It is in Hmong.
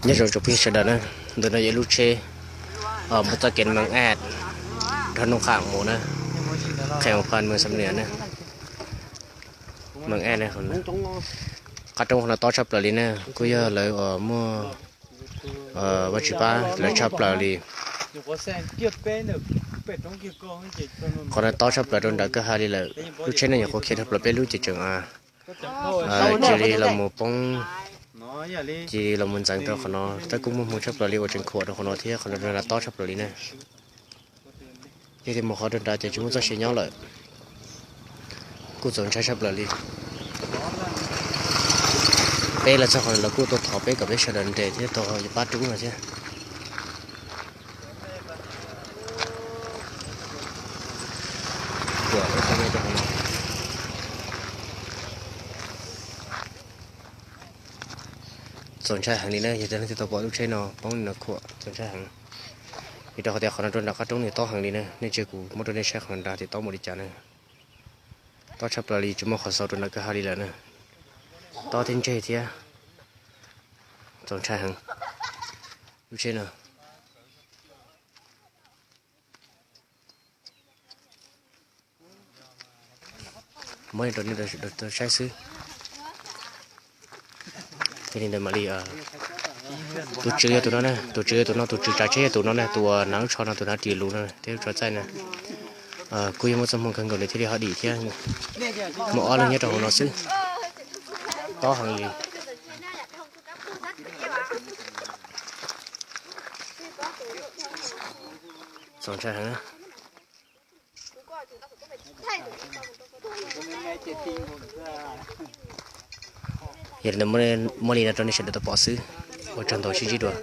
Nyob zoo tsoom phooj ywg sawv daws na, ntawm no yog ib lub tsheb mus txoj kev Mường Êt, nrob Nub Qham mus na, qhia mus pha Mường Săm Niam na, Mường Êt na. Qab roob qhov no tob tshaj plaws li na, kuj yog lawv uas muaj Vaj Tswv pab lawv tshaj plaws li. Qhov no tob tshaj plaws rau nram kwj ha li lawm. Lub tsheb no nyuam qhuav khiav dhau plaws peb lub ces tseem cia li los mus poob, cia li los mus ntxeev rau qhov no, tab kuj muaj hmoo tshaj plaws li uas tseem khuam rau qhov no thiab, qhov no rau nram tob tshaj plaws li na. Yog tias mus qhov rau nrad ces tsis muaj txoj sia nyob lawm, kuj txaus ntshai tshaj plaws li. Peb los txog qhov no lawv kuj tuaj thov peb kom peb sawv daws nres thiab tau pab rub no thiab. Txaus ntshai heev li na, yog tias leej twg tau pom lub tsheb no poob li no khuam txaus ntshai heev. Vim rau qhov tias qhov no rau nram qab roob nws tob heev li na, nej ntsia kuv muab rau nej saib qhov no nrad tias tob npaum li cas na. Tob tshaj plaws li tsis muaj qhov xaus rau nram kwj ha li lawm na. Tob thiab ntseg thiab. Txaus ntshai heev lub tsheb no. Muab rau nej saib xwb. Yog li ntawd mam li, tus tswv yog tus no na, tus tswv yog tus no, tus tswv tsav tsheb yog tus no na, tus uas hnav lub tsho no, tus hnav ris lus no thiab lub tsho txaij na. Kuj yog muaj txoj hmoo kawg nkaus nws thiaj li ho dim thiab. Muaj ob leeg nyob rau hauv no xwb. Tob heev li. Txaus ntshai heev na. Yog li ntawd muab li no rau nej sawv daws tau pom xwb. Ua tsaug ntau, sib ntsib dua.